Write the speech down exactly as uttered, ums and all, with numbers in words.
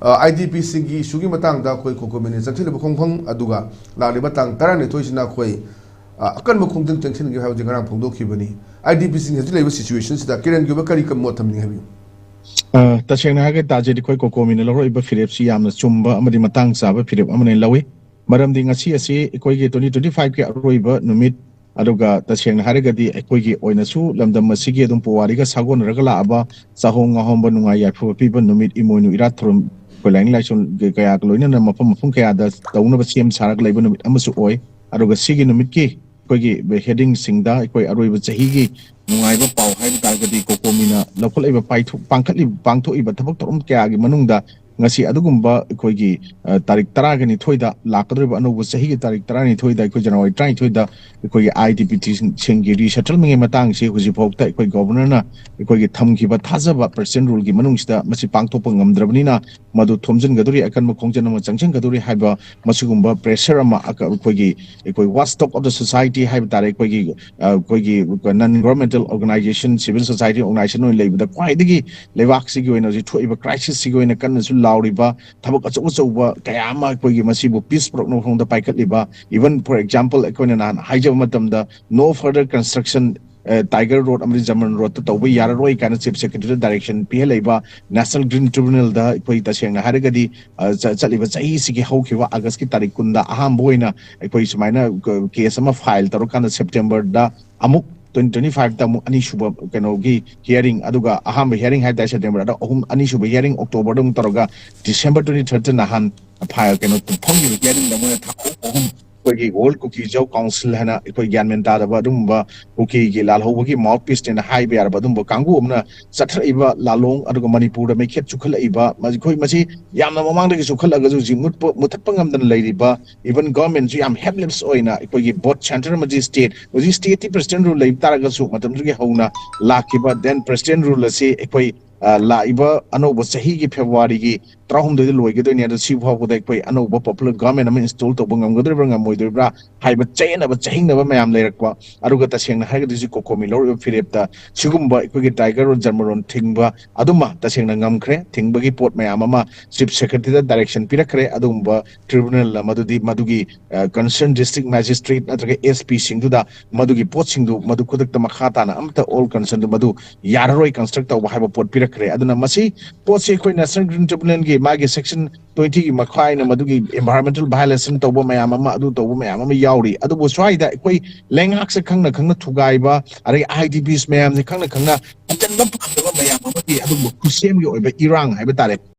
I D ꯄꯤꯁꯤꯡꯒꯤ ꯏꯁꯨꯒꯤ ꯃꯇꯥꯡꯗ ꯑꯩꯈꯣꯏ ꯀꯣꯀꯣꯃꯤꯅ ꯆꯪꯁꯤꯜꯂꯤꯕ ꯈꯣꯡꯐꯝ, ꯑꯗꯨꯒ ꯂꯥꯛꯂꯤꯕ ꯇꯥꯡ ꯇꯔꯥꯅꯤꯊꯣꯏꯁꯤꯅ ꯑꯩꯈꯣꯏ ꯑ, ꯑꯀꯟꯕ ꯈꯣꯡꯖꯪ ꯆꯪꯁꯤꯟꯒꯦ ꯍꯥꯏꯕꯁꯤ ꯉꯔꯥꯡ ꯐꯣꯡꯗꯣꯛꯈꯤꯕꯅꯤ꯫ ꯑꯥꯏ ꯗꯤ ꯄꯤꯁꯤꯡ ꯍꯧꯖꯤꯛ ꯂꯩꯔꯤꯕ ꯁꯤꯆꯨꯋꯦꯁꯟꯁꯤꯗ ꯀꯤꯔꯟꯒꯤ ꯑꯣꯏꯕ ꯀꯔꯤ ꯀ-, ꯃꯣꯠ ꯊꯝꯅꯤꯡꯉꯤ ꯍꯥꯏꯕꯤꯌꯨ? ꯑ, ꯇꯁꯦꯡꯅ ꯍꯥꯏꯔꯒ ꯇꯥꯖꯦꯗꯤ ꯑꯩꯈꯣꯏ ꯀꯣꯀꯣꯃꯤꯅ ꯂꯧꯔꯛꯏꯕ ꯐꯤꯔꯦꯞꯁꯤ ꯌꯥꯝꯅ ꯆꯨꯝꯕ ꯑꯃꯗꯤ ꯃꯇꯥꯡ ꯆꯥꯕ ꯐꯤꯔꯦꯞ ꯑꯃꯅ ꯂꯧꯏ꯫ ꯃꯔꯝꯗꯤ ꯉꯁꯤ ꯑꯁꯤ ꯑꯩꯈꯣꯏꯒꯤ twenty twenty five ꯀꯤ ꯑꯔꯣꯏꯕ ꯅꯨꯃꯤꯠ, ꯑꯗꯨꯒ ꯇꯁꯦꯡꯅ ꯍꯥꯏꯔꯒꯗꯤ ꯑꯩꯈꯣꯏꯒꯤ ꯑꯣꯏꯅꯁꯨ ꯂꯝꯗꯝ ꯑꯁꯤꯒꯤ ꯑꯗꯨꯝ ꯄꯨꯋꯥꯔꯤꯒ ꯁꯥꯒꯣꯟꯅꯔꯒ ꯂꯥꯛꯑꯕ ꯆꯥꯍꯣꯡ ꯉꯥꯍꯣꯡꯕ ꯅꯨꯡꯉꯥꯏ ꯌꯥꯏꯐꯕ ꯄꯤꯕ ꯅꯨꯃꯤꯠ ꯏꯃꯣꯏꯅꯨ ꯏꯔꯥꯠ ꯊꯧꯔꯝ ꯑꯩꯈꯣꯏ ꯂꯥꯏꯅꯤꯡ ꯂꯥꯏꯁꯣꯟ ꯀꯌꯥꯒ ꯂꯣꯏꯅꯅ ꯃꯐꯝ ꯃꯐꯝ ꯀꯌꯥꯗ ꯇꯧꯅꯕ ꯁꯦꯝ ꯁꯥꯔꯒ ꯂꯩꯕ ꯅꯨꯃꯤꯠ ꯑꯃꯁꯨ ꯑꯣꯏ꯫ ꯑꯗꯨꯒ ꯁꯤꯒꯤ ꯅꯨꯃꯤꯠꯀꯤ ꯑꯩꯈꯣꯏꯒꯤ ꯍꯦꯗꯤꯡꯁꯤꯡꯗ ꯑꯩꯈꯣꯏ ꯑꯔꯣꯏꯕ ꯆꯍꯤꯒꯤ ꯅꯨꯡꯉꯥꯏꯕ ꯄꯥꯎ ꯍꯥꯏꯕ ꯇꯥꯔꯒꯗꯤ ꯀꯣꯀꯣꯃꯤꯅ ꯂꯧꯈꯠꯂꯛꯏꯕ ꯄꯥꯏꯊꯣꯛ-, ꯄꯥꯡꯈꯠꯂꯤꯕ, ꯄꯥꯡꯊꯣꯛꯏꯕ ꯊꯕꯛ ꯊꯧꯔꯝ ꯀꯌꯥꯒꯤ ꯃꯅꯨꯡꯗ ꯉꯁꯤ ꯑꯗꯨꯒꯨꯝꯕ ꯑꯩꯈꯣꯏꯒꯤ, ꯑ, ꯇꯥꯔꯤꯛ ꯇꯔꯥꯒ ꯅꯤꯊꯣꯏꯗ, ꯂꯥꯛꯀꯗꯧꯔꯤꯕ ꯑꯅꯧꯕ ꯆꯍꯤꯒꯤ ꯇꯥꯔꯤꯛ ꯇꯔꯥꯅꯤꯊꯣꯏꯗ, ꯑꯩꯈꯣꯏ ꯖꯅꯋꯥꯔꯤ ꯇꯔꯥꯅꯤꯊꯣꯏꯗ ꯑꯩꯈꯣꯏꯒꯤ ꯑꯥꯏ ꯗꯤ ꯄꯤ ꯇꯤꯁꯤꯡꯒꯤ ꯔꯤꯁꯦꯇꯜꯃꯦꯟꯒꯤ ꯃꯇꯥꯡꯁꯤ ꯍꯧꯖꯤꯛꯐꯥꯎꯗ ꯑꯩꯈꯣꯏ ꯒꯣꯕꯔꯅꯔꯅ ꯑꯩꯈꯣꯏꯒꯤ ꯊꯝꯈꯤꯕ ꯊꯥꯖꯕ ꯄ꯭ꯔꯁꯤꯗꯦꯟ ꯔꯨꯜꯒꯤ ꯃꯅꯨꯡꯁꯤꯗ ꯃꯁꯤ ꯄꯥꯡꯊꯣꯛꯄ ꯉꯝꯗ꯭ꯔꯕꯅꯤꯅ, ꯃꯗꯨ ꯊꯣꯝꯖꯤꯟꯒꯗꯧꯔꯤ, ꯑꯀꯟꯕ ꯈꯣꯡꯖꯪ ꯑꯃ ꯆꯪꯁꯤꯟꯒꯗꯧꯔꯤ ꯍꯥꯏꯕ ꯃꯁꯤꯒꯨꯝꯕ ꯄ꯭ꯔꯦꯁꯔ ꯑꯃ ꯑꯩꯈꯣꯏꯒꯤ, ꯑꯩꯈꯣꯏ watchdog of the society ꯍꯥꯏꯕ ꯇꯥꯔꯦ, ꯑꯩꯈꯣꯏꯒꯤ, ꯑ, ꯑꯩꯈꯣꯏꯒꯤ non governmental organization, civil society organization ꯑꯣꯏꯅ ꯂꯩꯕꯗ ꯈ꯭ꯋꯥꯏꯗꯒꯤ ꯂꯩꯕꯥꯛꯁꯤꯒꯤ ꯑꯣꯏꯅ ꯍꯧꯖꯤꯛ ꯊꯣꯛꯏꯕ crisis ꯁꯤꯒꯤ ꯑꯣꯏꯅ ꯀꯟꯅꯁꯨ ꯂꯥꯎꯔꯤꯕ ꯊꯕꯛ ꯑꯆꯧ ꯑꯆꯧꯕ ꯀꯌꯥ ꯑꯃ ꯑꯩꯈꯣꯏꯒꯤ ꯃꯁꯤꯕꯨ peace ꯄꯨꯔꯛꯅꯕ ꯍꯣꯠꯅꯕꯗ ꯄꯥꯏꯈꯠꯂꯤꯕ, even for example ꯑꯩꯈꯣꯏꯅ ꯅꯍꯥꯟ ꯍꯥꯏꯖꯕ ꯃꯇꯝꯗ no further construction, ꯑ, ꯇꯥꯏꯒꯔ ꯔꯣꯗ ꯑꯃꯗꯤ ꯖꯔꯃꯟ ꯔꯣꯗꯇ ꯇꯧꯕ ꯌꯥꯔꯔꯣꯏ ꯀꯥꯏꯅ ꯆꯤꯐ ꯁꯦꯀ꯭ꯔꯦꯇꯔꯤꯗ ꯗꯥꯏꯔꯦꯛꯁꯟ ꯄꯤꯍꯜꯂꯛꯏꯕ ꯅꯦꯁꯅꯦꯜ ꯒ꯭ꯔꯤꯟ ꯇ꯭ꯔꯤꯕ꯭ꯌꯨꯅꯦꯜꯗ ꯑꯩꯈꯣꯏ ꯇꯁꯦꯡꯅ ꯍꯥꯏꯔꯒꯗꯤ, ꯑ, ꯆ-, ꯆꯠꯂꯤꯕ ꯆꯍꯤꯁꯤꯒꯤ ꯍꯧꯈꯤꯕ ꯑꯥꯒꯁꯀꯤ ꯇꯥꯔꯤꯛ ꯀꯨꯟꯗ ꯑꯍꯥꯟꯕ ꯑꯣꯏꯅ ꯑꯩꯈꯣꯏ ꯁꯨꯃꯥꯏꯅ ꯀ-, ꯀꯦꯁ ꯑꯃ ꯐꯥꯏꯜ ꯇꯧꯔꯀꯥꯟꯗ ꯁꯦꯞꯇꯦꯝꯕꯔꯗ ꯑꯃꯨꯛ twenty twenty five ꯇ ꯑꯃꯨꯛ ꯑꯅꯤꯁꯨꯕ ꯀꯩꯅꯣꯒꯤ ꯍꯤꯌꯥꯔꯤꯡ, ꯑꯗꯨꯒ ꯑꯍꯥꯟꯕ ꯍꯤꯌꯥꯔꯤꯡ ꯍꯥꯏ ꯇꯥꯔꯦ ꯁꯦꯞꯇꯦꯝꯕꯔꯗ ꯑꯍꯨꯝ, ꯑꯅꯤꯁꯨꯕ ꯍꯤꯌꯥꯔꯤꯡ ꯑꯣꯛꯇꯣꯕꯔꯗ ꯑꯃꯨꯛ ꯇꯧꯔꯒ ꯗꯤꯁꯦꯝꯕꯔ twenty third ꯇ ꯅꯍꯥꯟ ꯐꯥꯏꯜ ꯀꯩꯅꯣ ꯐꯝꯈꯤꯕ ꯍꯤꯌꯥꯔꯤꯡꯗ ꯃꯣꯏꯅ ꯊꯥ ꯑꯍꯨꯝ ꯑꯩꯈꯣꯏꯒꯤ ꯋꯥꯔꯜ ꯀꯨꯀꯤ ꯖꯧ ꯀꯥꯎꯟꯁꯤꯜ ꯍꯥꯏꯅ ꯑꯩꯈꯣꯏ ꯒ꯭ꯌꯥꯟ ꯃꯦꯟ ꯇꯥꯗꯕ ꯑꯗꯨꯒꯨꯝꯕ ꯀꯨꯀꯤꯒꯤ ꯂꯥꯜꯍꯧꯕꯒꯤ ꯃꯥꯎꯠ ꯄꯤꯁꯅꯦꯅ ꯍꯥꯏꯕ ꯌꯥꯔꯕ ꯑꯗꯨꯒꯨꯝꯕ ꯀꯥꯡꯕꯨ ꯑꯃꯅ ꯆꯠꯊꯔꯛꯏꯕ ꯂꯥꯂꯣꯡ ꯑꯗꯨꯒ ꯃꯅꯤꯄꯨꯔꯗ ꯃꯩꯈꯦꯠ ꯆꯨꯈꯠꯂꯛꯏꯕ ꯃꯁꯤ-, ꯑꯩꯈꯣꯏ ꯃꯁꯤ ꯌꯥꯝꯅ ꯃꯃꯥꯡꯗꯒꯤ ꯆꯨꯈꯠꯂꯒꯁꯨ ꯍꯧꯖꯤꯛ ꯃꯨꯠꯄ, ꯃꯨꯊꯠꯄ ꯉꯝꯗꯅ ꯂꯩꯔꯤꯕ, even ꯒꯣꯔꯃꯦꯟꯁꯨ ꯌꯥꯝ ꯍꯦꯜꯞꯂꯦꯁ ꯑꯣꯏꯅ ꯑꯩꯈꯣꯏꯒꯤ ꯕꯣꯠ ꯁꯦꯟꯇꯔ ꯑꯃꯗꯤ ꯁ꯭ꯇꯦꯠ, ꯍꯧꯖꯤꯛ ꯁ꯭ꯇꯦꯠꯇꯤ ꯄ꯭ꯔꯁꯤꯗꯦꯟ ꯔꯨꯜ ꯂꯩꯕ ꯇꯥꯔꯒꯁꯨ ꯃꯇꯝꯗꯨꯗꯒꯤ ꯍꯧꯅ ꯂꯥꯛꯈꯤꯕ, then ꯄ꯭ꯔꯁꯤꯗꯦꯟ ꯔꯨꯜ ꯑꯁꯤ ꯑꯩꯈꯣꯏ, ꯑ, ꯂꯥꯛꯏꯕ ꯑꯅꯧꯕ ꯆꯍꯤꯒꯤ ꯐꯦꯕ꯭ꯔꯨꯋꯥꯔꯤꯒꯤ ꯇꯔꯥꯍꯨꯝꯗꯣꯏꯗ ꯂꯣꯏꯒꯗꯣꯏꯅꯤ꯫ ꯑꯗꯣ ꯁꯤ ꯐꯥꯎꯕꯗ ꯑꯩꯈꯣꯏ ꯑꯅꯧꯕ popular government ꯑꯃ install ꯇꯧꯕ ꯉꯝꯒꯗꯧꯔꯤꯕ꯭ꯔꯥ ꯉꯝꯃꯣꯏꯗꯣꯔꯤꯕ꯭ꯔꯥ ꯍꯥꯏꯕ ꯆꯌꯦꯠꯅꯕ ꯆꯍꯤꯡꯅꯕ ꯃꯌꯥꯝ ꯂꯩꯔꯛꯄ꯫ ꯑꯗꯨꯒ ꯇꯁꯦꯡꯅ ꯍꯥꯏꯔꯒꯗꯤ ꯍꯧꯖꯤꯛ COCOMI ꯂꯧꯔꯤꯕ ꯐꯤꯔꯦꯞꯇ ꯁꯤꯒꯨꯝꯕ ꯑꯩꯈꯣꯏꯒꯤ tiger ꯖꯟꯃꯔꯣꯟ ꯊꯤꯡꯕ ꯑꯗꯨꯃ ꯇꯁꯦꯡꯅ ꯉꯝꯈ꯭ꯔꯦ꯫ ꯊꯤꯡꯕꯒꯤ ꯄꯣꯠ ꯃꯌꯥꯝ ꯑꯃ chief secretaryꯗ direction ꯄꯤꯔꯛꯈ꯭ꯔꯦ꯫ ꯑꯗꯨꯒꯨꯝꯕ tribunal ꯑꯃꯗꯨꯗꯤ ꯃꯗꯨꯒꯤ concerned district magistrate ꯅꯠꯇ꯭ꯔꯒ SP ꯁꯤꯡꯗꯨꯗ ꯃꯗꯨꯒꯤ ꯄꯣꯠꯁꯤꯡꯗꯨ ꯃꯗꯨ ꯈꯨꯗꯛꯇ ꯃꯈꯥ ꯇꯥꯅ ꯑꯃꯠꯇ all concernedꯗꯨ ꯃꯗꯨ ꯌꯥꯔꯔꯣꯏ construct ꯇꯧꯕ ꯍꯥꯏꯕ ꯄꯣꯠ ꯄꯤꯔꯛꯈ꯭ꯔꯦ꯫ ꯑꯗꯨꯅ ꯃꯁꯤ ꯄꯣꯠꯁꯤ ꯑꯩꯈꯣꯏ National Green Tribunalꯒꯤ ꯃꯥꯒꯤ section twentyꯒꯤ ꯃꯈꯥ ꯑꯣꯏꯅ ꯃꯗꯨꯒꯤ environmental violation ꯇꯧꯕ ꯃꯌꯥꯝ ꯑꯃ, ꯑꯗꯨ ꯇꯧꯕ ꯃꯌꯥꯝ ꯑꯃ ꯌꯥꯎꯔꯤ꯫ ꯑꯗꯨꯕꯨ ꯁ꯭ꯋꯥꯏꯗ ꯑꯩꯈꯣꯏ ꯂꯩꯉꯥꯛꯁꯦ ꯈꯪꯅ ꯈꯪꯅ ꯊꯨꯒꯥꯏꯕ, ꯑꯗꯒꯤ IDPs ꯃꯌꯥꯝꯁꯦ ꯈꯪꯅ ꯈꯪꯅ ꯑꯆꯟꯕ ꯄꯥꯝꯗꯕ ꯃꯌꯥꯝ ꯑꯃꯒꯤ ꯑꯗꯨꯒꯨꯝꯕ ꯈꯨꯠꯁꯦꯝꯒꯤ ꯑꯣꯏꯕ ꯏꯔꯥꯡ ꯍꯥꯏꯕ ꯇꯥꯔꯦ,